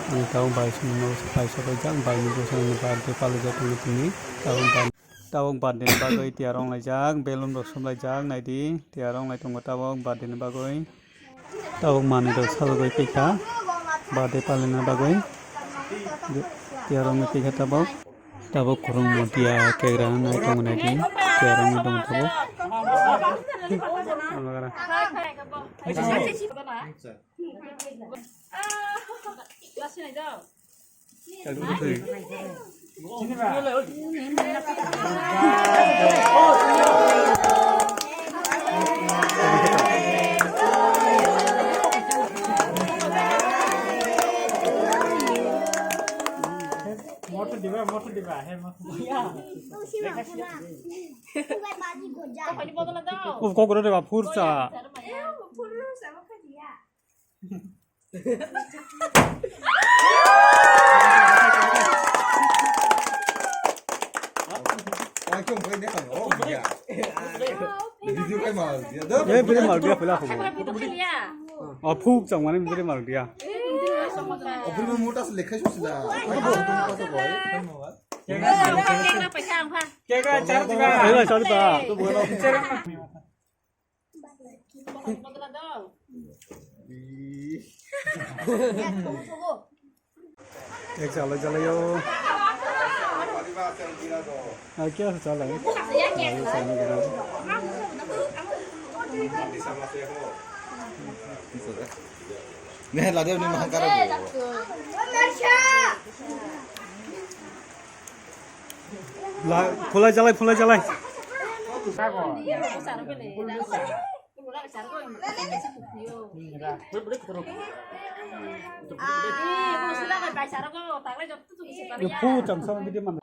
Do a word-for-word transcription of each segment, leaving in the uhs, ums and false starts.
Ang tabuk bai songno pai sobaijak, bai ni bwskango birthday palaijak tongo tini. Tabuk birthday ni bagwi tiyar wnglaijak, balloon rok sumlaijak, naidi tiyar wnglai tongo tabuk birthday ni bagwi. Tabuk manwi rok sajagwi tongkha birthday palina bagwi. Tiyar wngwi tongkha tabuk. Tabuk kwrwngma tiya kegra nai tongo naidi. Tiyar wngwi tongo tabuk. Motor diba, motor diba, he motor. Uf, kok rode ba, fursa. Video kai mal dia. Eh, bini mal dia pula aku. Oh, phuk chang mane bini mal dia. Oh, bini mota se lekha su sila. Kega char diba. Kega char diba. Ek chala chala yo. Ah, kya chala hai? Ne la de ni mahang kara. La, phulai jalai, phulai jalai. Yo, phu cham sama video mana?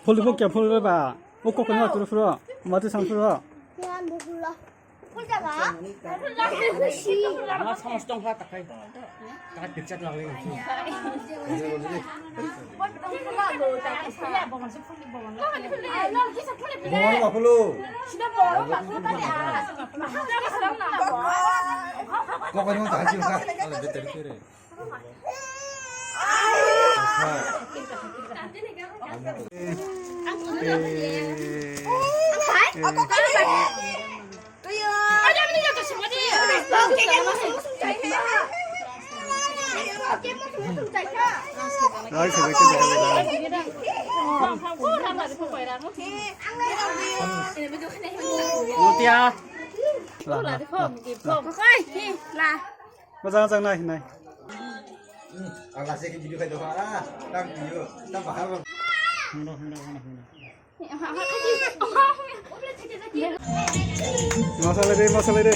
Phul bo kya phul ba? O kok ni atur phul. Mati sam phul. Ama sama stong ha takai. Takai picture la le. Bongol ba phulu. Kok ni mo tahan sih ka. Ala betul kere. Mutia. Mojang mojang nai nai. Ang last ke video khaito ha. Tang video, tang bahar. Hando, hando, hando, hando. Masala de, masala de.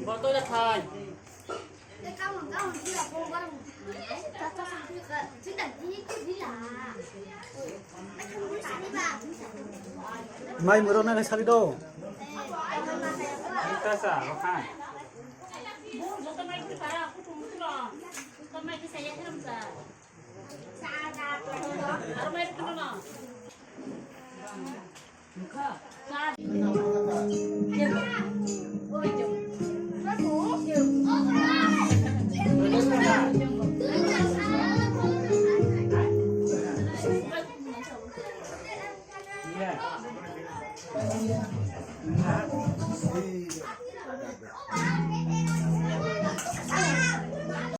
Botol khai. Mai muro na sari do. Kasa, rokan.